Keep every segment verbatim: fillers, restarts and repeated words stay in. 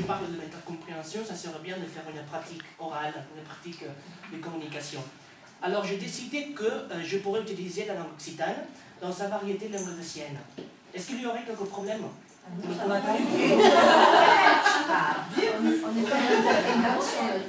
parle de l'intercompréhension, ça serait bien de faire une pratique orale, une pratique, euh, de communication. Alors, j'ai décidé que, euh, je pourrais utiliser la langue occitane dans sa variété languedocienne. Est-ce qu'il y aurait quelques problèmes?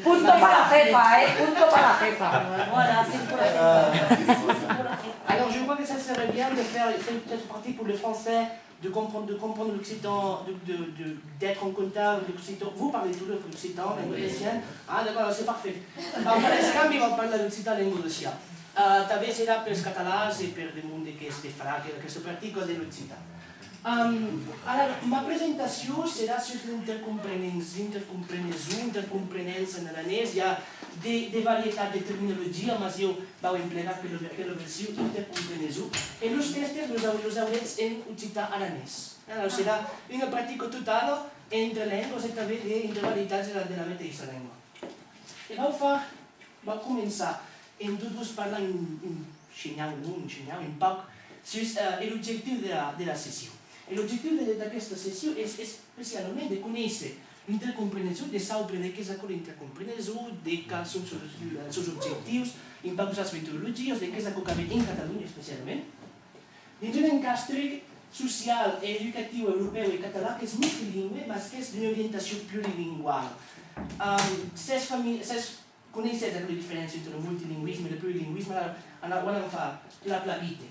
Punto para la jefa, eh? Punto para la jefa. Voilà, c'est pour la jefa. C'est pour la jefa. Alors, je crois que ça serait bien de faire cette partie pour le français, de comprendre, de comprendre l'occitan, de, de, de, d'être en contact l'occitan. Vous parlez tous les occitan, langue occitane. Ah, d'accord, c'est parfait. Enfin, l'escambi va parlar l'occitan, langue occitane. Euh, tanben serà pels catalans e per de monde qu'es de far aquesta practica de l'occitan. Am, alara, ma presentacion serà sus l'intercomprenens-, l'intercompreneson, intercomprenença en aranés. I a de, de varietats de terminologia, mas ieu vau emplegar aquela, aquela version intercompreneson. E los tèxtes los au-, los auretz en occitan aranés. Alara, serà una practica totala entre lengas e tanben de, entre varietats de la, de la meteissa lenga. E vau far Vau començar en tot vos parlar un, un shinhau, non, un shinhau, un pauc, sus, eh, l'objectiu de la, de la session. E l'objectiu de, d'aquesta session es especialament de conéisser l'intercompreneson, de saupre de qu'es aquò l'intercompreneson, de quals son sos, sos objectius, un pauc sas metodologias, de qu'es aquò qu'avèm en Catalonha especialament. Dins un encastre social e educatiu europèu e catalan qu'es multilingüe, mas qu'es d'una orientacion plurilingüala. Am, s'es fami-, s'es Coneissètz aquela diferéncia entre lo multilingüisme e lo plurilingüisme? Ara, ara, o anam far plan, plan vite.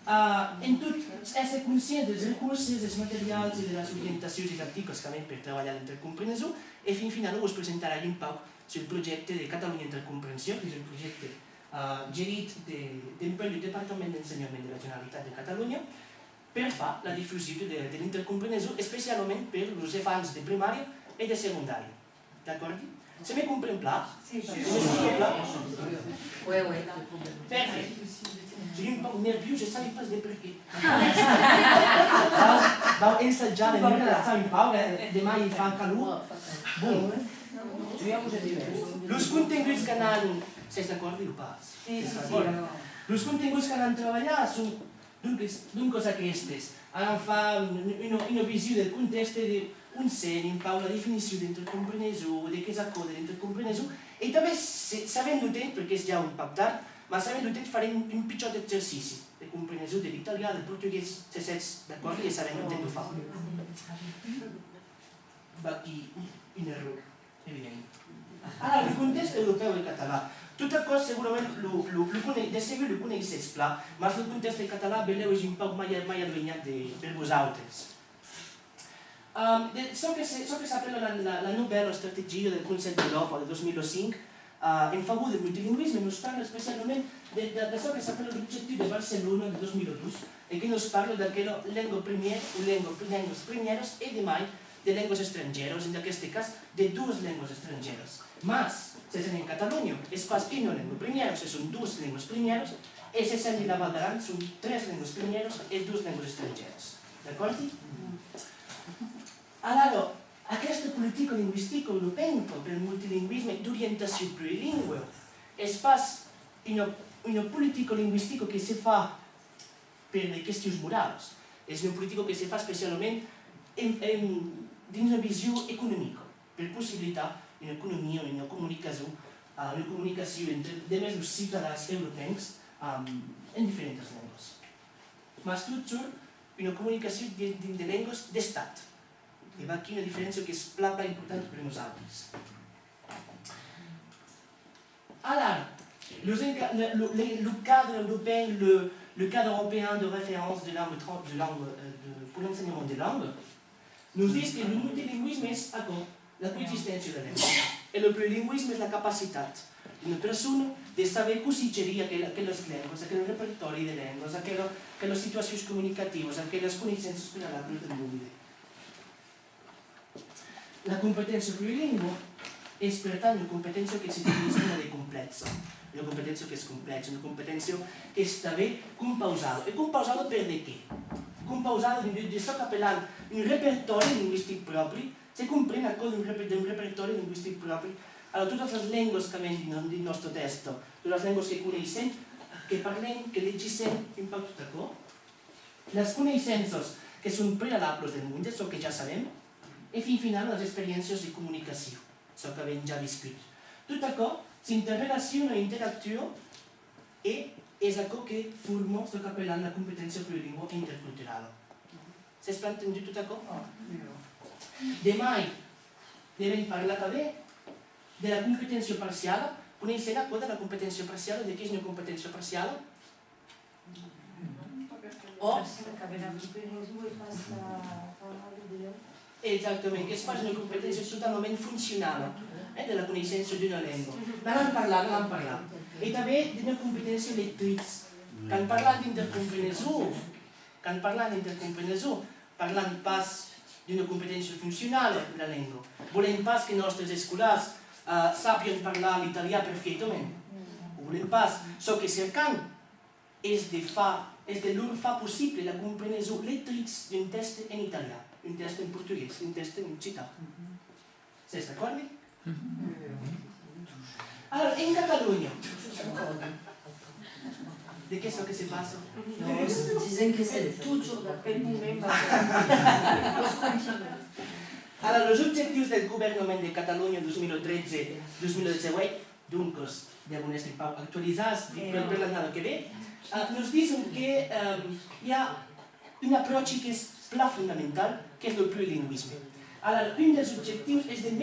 Ah, en tot, èsser conscient dels recorses, dels materials e de las orientacions didacticas qu'avèm per trabalhar l'intercompreneson, e fin finala vos presentarai un pauc sul projècte de Catalonha Intercomprension, qu'es un projècte, ah, gerit de, dempuèi lo Departament d'Ensenhament de la Generalitat de Catalonha, per far la difusion de, de l'intercompreneson, especialament per los enfants de primària e de segondària. D'acòrdi? Se me compren plan? Sí, sí. Se me senten plan? Oui, oui. Perfècte. Soi un pauc nerviós, je sabi pas de perqué. Vau, vau ensajar de me relaxar un pauc, eh? Demà i fa calor. Bon. Los contenguts qu'anam... Sètz d'acòrdi o pas? Sí, sí, sí. Bon. Los contenguts qu'anam trabalhar son Donques, doncas aquestes, anam far un, una, una vision del contèxte de on sèm, un pauc la definicion d'intercompreneson, de qu'es aquò de l'intercompreneson, e tanben, se, s'avèm lo temps, perque es ja un pauc tard, mas s'avèm lo temps farem un, un pichòt exercici de compreneson de l'italian, del portugués, se sètz d'acòrdi e s'avèm lo temps d'o far. Vaquí un error. Evident. Ara, lo contèxt europèu e catalan. Tot aquò, segurament, lo, lo, lo cone-, de segur lo coneissètz plan, mas lo contèxt catalan, benlèu, es un pauc mai, mai aluenhat de, per vosautres. Am, de, çò que se, çò que s'apèla la, la, la novèla estrategia del Conselh d'Euròpa de dos mil cinc, eh, en favor del multilingüisme, nos parla especialament de, de, de çò que s'apèla l'objectiu de Barcelona de dos mil dos, e que nos parla d'aquela lenga primièra o lenga, lengas primièras e de mai de lengas estrangèras, en aqueste cas de doas lengas estrangèras. Mas, se sèm en Catalonha, es pas una lenga primièra, se son doas lengas primièras, e se sèm dins la Val d'Aran, son tres lengas primièras e doas lengas estrangèras. D'acòrdi? Alara, aquesta politica lingüistica europenca pel multilingüisme d'orientacion plurilingüa es pas una, una politica lingüistica que se fa per de questions moralas. Es una politica que se fa especialament en, en, dins una vision economica, per possibilitar una economia, una comunicacion, eh, una comunicacion entre demest los ciutadans europencs, em, en diferentas lengas. Mas totjorn una comunicacion dins, dins de lengas d'Estat. E vaquí una diferéncia qu'es plan, plan importanta per nosautres. Alara, los enca-, le, lo, le, lo cadre europèu, le, le cadre européen de référence de langue tran-, de langue, euh, de, pour l'enseignement des langues, nos ditz que lo multilingüisme es aquò, la coexisténcia de lengas. E lo plurilingüisme es la capacitat d'una persona de saber cossí gerir aquel, aquelas lengas, aquel repertòri de lengas, aquela, aquelas situacions comunicativas, aquelas coneissenças prelablas del monde. La competéncia plurilingüa es, per tant, una competéncia que se definís coma de complèxa. Una competéncia qu'es complèxa, una competéncia qu'es tanben compausada. E compausada per de qué? Compausada de, de çò qu'apelam un repertòri lingüistic pròpri. Se compren aquò d'un reper-, d'un repertòri lingüistic pròpri? Alara, totas las lengas qu'avèm dins, dins nòstra tèsta, totas las lengas que coneissèm, que parlem, que legissèm, un pauc tot aquò, las coneissenças que son prelablas del monde, çò que ja sabèm, E fin finala, las experiéncias de comunicacion, çò qu'avèm ja viscut. Tot aquò s'interrelaciona e interactua e es aquò que forma çò qu'apèlan la competéncia plurilingua e interculturala. S'es plan entendut tot aquò? De mai, devèm parlar tanben de la competéncia parciala. Coneissèm aquò de la competéncia parciala, de qu'es una competéncia parciala? Ò? Exactament, qu'es pas una competéncia totalament foncionala, eh, de la coneissença d'una lenga. N'anam parlar, n'anam parlar. E tanben d'una competéncia lectritz. Quand parlam d'intercompreneson, quand parlam d'intercompreneson, parlam pas d'una competéncia foncionala de la lenga. Volèm pas que nòstres escolars, eh, sàpian parlar l'italian perfectament. O volèm pas. Çò que cercam es de far, es de lor far possible la compreneson lectritz d'un tèxte en italian, un tèxte en portugués, un tèxte en occitan. S'es d'acòrdi? Alòrs, en Catalonha, de qu'es çò que se passa? Nos disen que se... Totjorn d'aquel moment va... Alòrs, los objectius del governament de Catalonha dos mil tretze, dos mil dètz-e-uèit, doncas, devan èstre un pauc actualizats per, per l'annada que ven, eh, nos dison que, ehm, i a un apròchi qu'es plan fondamental, qu'es lo plurilingüisme. Alara, un dels objectius es de